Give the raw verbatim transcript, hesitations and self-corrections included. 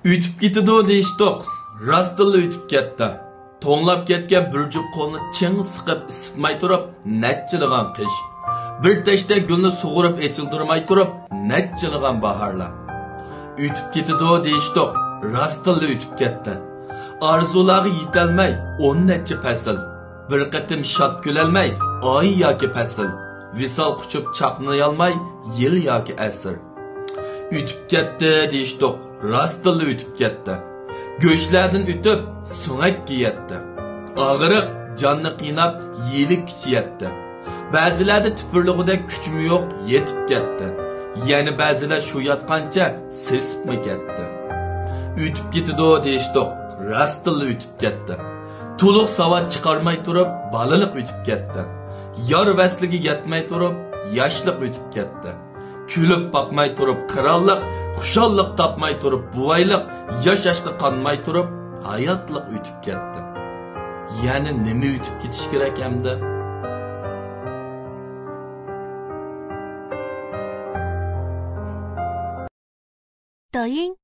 ئۆتۈپ كېتىدۇ دېيىشتۇق، راستتىنلا ئۆتۈپ كەتتى. توڭلاپ كەتكەن بىر جۈپ قولنى چىڭ سىقىپ ئىسسىتماي تۇرۇپ نەچچىلىغان قىش. بىر تەشتە گۈلنى سۇغۇرۇپ ئېچىلدۇرماي تۇرۇپ نەچچىلىغان باھارلار. ئۆتۈپ كېتىدۇ دېيىشتۇق، راستتىنلا ئۆتۈپ كەتتى. ئارزۇلارغا يېتەلمەي ئون نەچچە پەسىل. بىر قېتىم شاد كۈلەلمەي ئاي ياكى پەسىل. ۋىسال قۇچۇپ چاقنىيالماي يىل ياكى ئەسىر. ئۆتۈپ كەتتى دېيىشتۇق، راستتىنلا ئۆتۈپ كەتتى. گۆشلەردىن ئۆتۈپ سۆڭەككە يەتتى. ئاغرىق جاننى قىيناپ يېلىككىچە يەتتى. بەزىلەردە تىپىرلىغۇدەك كۈچمۇ يوق، يېتىپ كەتتى. يەنە بەزىلەر شۇ ياتقانچە سېسىپمۇ كەتتى. ئۆتۈپ كېتىدۇ دېيىشتۇق، راستتىنلا ئۆتۈپ كەتتى. تولۇق ساۋات چىقارماي تۇرۇپ بالىلىق ئۆتۈپ كەتتى. يار ۋەسلىگە يەتمەي تۇرۇپ ياشلىق ئۆتۈپ كەتتى. كۈلۈپ باقماي تۇرۇپ قىرانلىق، خۇشاللىق تاپماي تۇرۇپ بوۋايلىق، ياشاشقا قانماي تۇرۇپ ھاياتلىق ئۆتۈپ كەتتى. يەنە نېمە ئۆتۈپ كېتىش كېرەك ئەمدى؟ 抖音